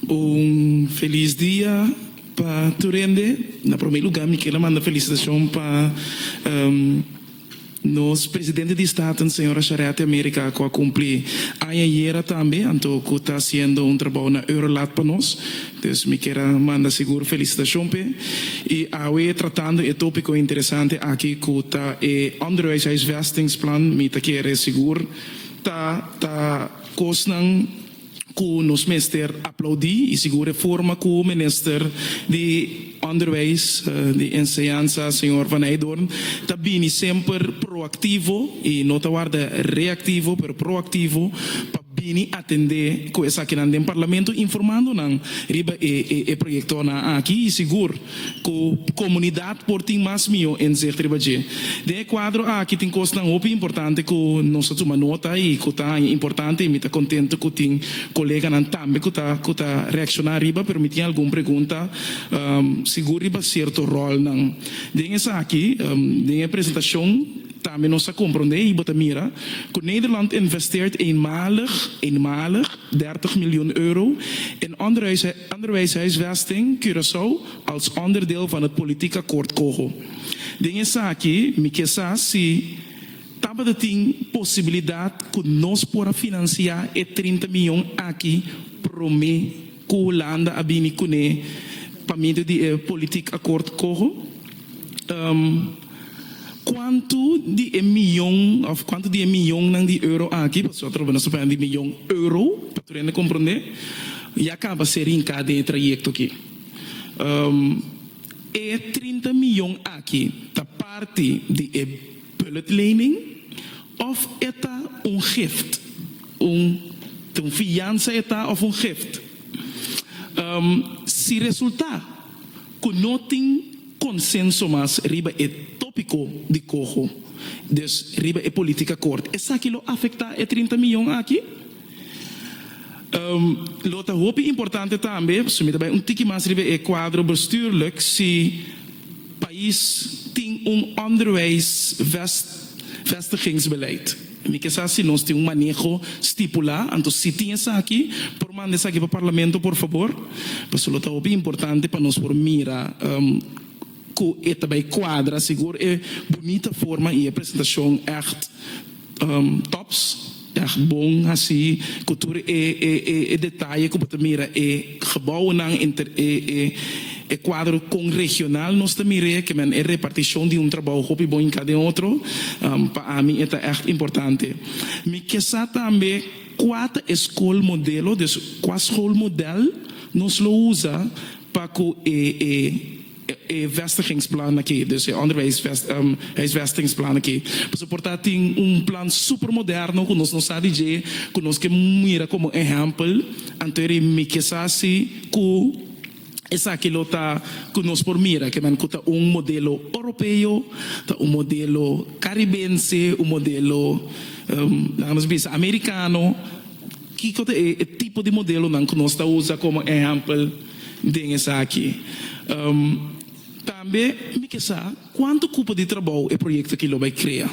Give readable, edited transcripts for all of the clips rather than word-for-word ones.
Un felis dia pa tur hende. Na prome luga mi kier a manda felicitacion pa nos presidente di Staten señora Sharette America cu a cumpli aña ayera tambe anto cu ta haciendo un trabou na Eurolat pa nos. Dus mi kier a manda sigur felicitacion p'e. Y awe tratando e topico interesante aki cu ta e onderwijshuisvestingsplan mi ta kere sigur ta ta cosnan ku nos mester aplaudí i sigur e forma ku Minister di Onderwijs, di Enseñansa, señor Van Heydoorn, ta bini semper proaktivo i no ta warda reaktivo pero proaktivo pa bini atendé ku esakinan den Parlamento informando nan riba e e proyektonan aki i sigur ku komunidat por tin mas mihó inzicht riba dje. Den e kuadro aki tin kosnan hopi importante ku nos a tuma nota i ku ta haña importante i mi ta kontentu ku tin koleganan tambe ku ta ku ta reakshoná riba pero mi tin algun pregunta sigur riba sierto ròlnan. Den esaki den e presentashon tambe nos a komprondé i bo ta mira ku Nederland investeert eenmalig eenmalig dertig miljoen euro in onderwijshuisvesting Curaçao als onderdeel van het politiek akkoord Coho. Den esaki mi ke sa si tabata tin posibilidat ku nos por a finansiá e 30 miyon aki promé ku Hulanda a bini kuné pa medio di e politiek akkoord Coho. Kuantu di e miyon òf kuantu di e miyonnan di euro aki, pasobra atrobe nos ta papia di miyon euro, pa tur hende komprondé, ya kaba ser hinká den e trayekto aki. E 30 miyon aki ta parti di e bulletlening òf e ta un gift? Un ta un fiansa e ta òf un gift? Si resultá ku no tin konsenso mas riba e tópiko di koho, dus riba e politika kort, esaki lo afektá e 30 miyon aki? Lo ta hopi importante tambe, si mi ta bai un tiki mas riba e kuadro bestuurlijk, si pais tin un onderwijsvestigingsbeleid. Mi ke sa si nos tin un maneho stipulá, anto si tin esaki, por manda esaki pa Parlamento por fabor, pasobra lo ta hopi importante pa nos por mira ku e ta bai kuadra sigur e bunita forma i e presentashon ègt tops, ègt bon hasí ku tur e e detaye ku bo ta mira e gebouwnan inter e e E kuadro kon regional nos ta mir'é, ke men e repartishon di un trabou hopi bon hinká den otro, pa ami e ta ègt importante. Mi ke sa tambe kua ta e skol modelo, dus kua schoolmodel nos lo usa pa ku e e e vestigingsplan aki, dus e onderwijs huisvestingsplan aki. Pasobra por ta tin un plan super moderno ku nos no sa di dje, ku nos ke mira komo ehèmpel, anto eri mi ke sa si ku. Esaki lo ta ku nos por mira ke men ku ta un modelo oropeo, ta un modelo karibense, un modelo laga nos bisa amerikano. Kiko ta e tipo di modelonan ku nos ta usa komo ehèmpel den esaki? Tambe mi ke sa kuantu kupo di trabou e proyekto aki lo bai krea.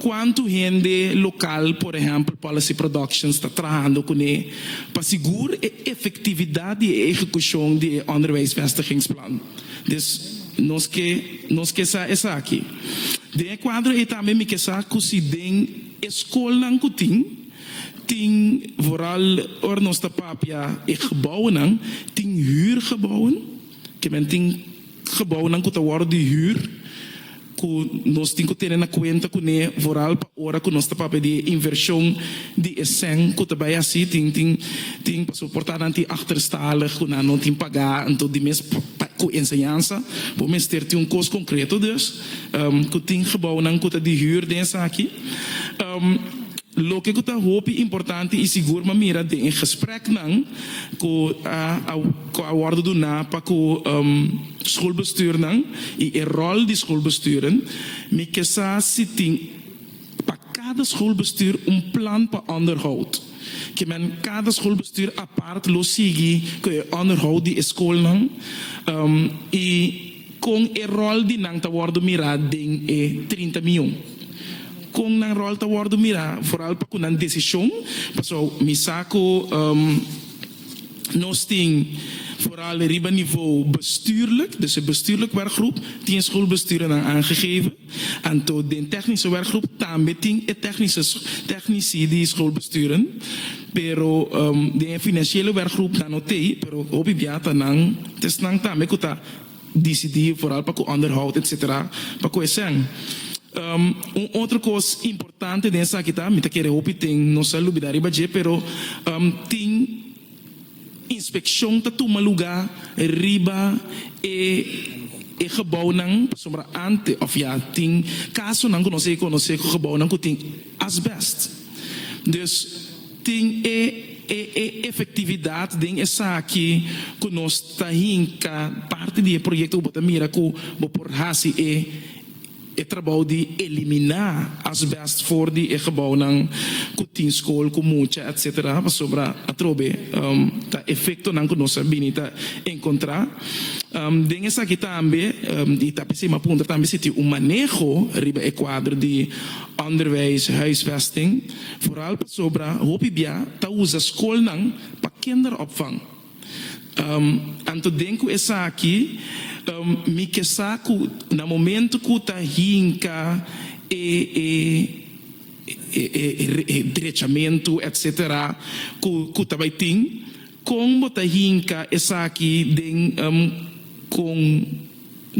Kuantu hende lokal, por ehèmpel Policy Productions ta trahando kuné pa sigur e efektividat di e ehekushon di e onderwijsvestigingsplan. Dus nos ke nos ke sa esaki. Den e kuadro ei tambe mi ke sa ku si den e skolnan ku tin, tin vooral ora nos ta papia e gebouwennan, tin huurgebouwen, ke men tin gebouwnan ku ta wòrdu di hür. Ku nos tin ku tene na kuenta kuné vooral pa ora ku nos ta papia di e invershon di e sèn ku ta bai hasi tin tin tin pasobra por ta nan tin achterstalig ku nan no tin pagá anto di mes pa ku enseñansa bo mester tin un kos konkreto dus ku tin gebounan ku ta di hür den esaki. Loke ku ta hopi importante i sigur m'a mira den e gespreknan ku a ku a wòrdu duná pa ku schoolbestuurnan i e ròl di schoolbesturen, mi ke sa si tin pa kada schoolbestuur un plan pa onderhoud. Ke men kada schoolbestuur apart lo sigui ku e onderhoud di e skolnan i kon e ròl di nan ta wòrdu mirá den e 30 mion. Kon nan ròl ta wòrdu mirá, foral pa ku nan desishon, pasobra mi sa ku. Nos tin vooral riba niveau bestuurlijk, dus e bestuurlijk werkgroep tin e schoolbesturennan aangegeven. Anto den technische werkgroep tambe tin e technische technici di schoolbesturen, pero den e financiële werkgroep nan no t'ey, pero hopi bia ta nan t'esnan tambe cu ta disidí vooral pa cu onderhoud etc. Pa cu esèn. Un otro cos importante den esaki ta, mi ta kere hopi tin nos a lubida riba dje, pero tin inspeccion ta tuma luga riba e e gebouwnan, pasobra ante of ya tin casonan cu nos a conoce cu gebouwnan cu tin asbest. Dus tin e e e efectividad den esaki cu nos ta hinca parti di e proyecto cu bo ta mira cu bo por haci e e trabou di eliminá asbest for di e gebouwnan ku tin skol ku mucha etc. Pasobra atrobe ta efektonan ku nos a bini ta enkontrá. Den esaki tambe i ta p'esei mi a puntra tambe si tin un maneho riba e kuadro di onderwijs huisvesting, foral pasobra hopi bia ta usa skolnan pa kinderopvang. Anto den ku esaki mi ke sa ku na momento ku ta hinka e e e drechamentu etcetera ku ku ta bai tin, kon bo ta hinka esaki den kon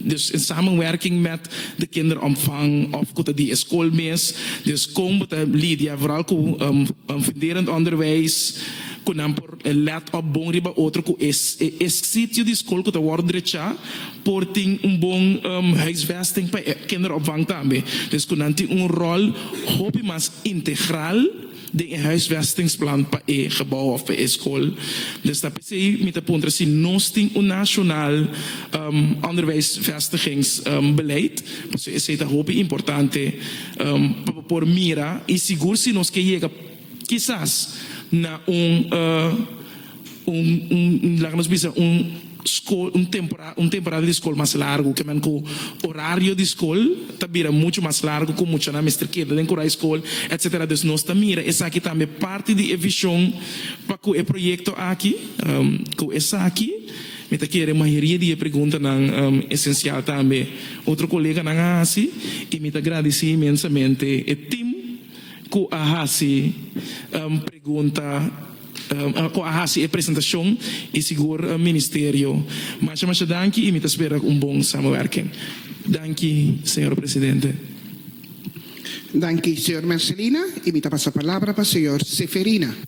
Dus in samenwerking met de kinderopvang of ku ta di e skol mes. Dus kon bo ta lidia vooral ku funderend onderwijs ku nan por let op bon riba otro ku e e sitio di skol ku ta wòrdu drechá por tin un bon huisvesting pa e kinderopvang tambe. Dus ku nan tin un ròl hopi mas integral. Den e huisvestingsplan pa e gebouw of pa e skol. Dus ta p'esei mi ta puntra si nos tin un nacional onderwijsvestigingsbeleid, pasobra esei ta hopi importante pa bo por mira y sigur si nos ke yega kisas na un un laga nos bisa un skol un tempora un temporada di skol mas largu ke men ku orario di skol ta bira muchu mas largu ku muchanan mester keda den kurai skol etcetera dus nos ta mira esaki tambe parti di e vishon pa ku e proyekto aki ku esaki mi ta kere mayoria di e preguntanan esensial tambe otro koleganan a hasi i mi ta gradisi inmensamente e tim ku a hasi pregunta. Cu a haci e presentacion y sigur Ministerio. Masha masha danki y mi ta spera un bon samenwerking. Danki señor Presidente. Danki señor Mercelina y mi ta pasa palabra pa señor Seferina.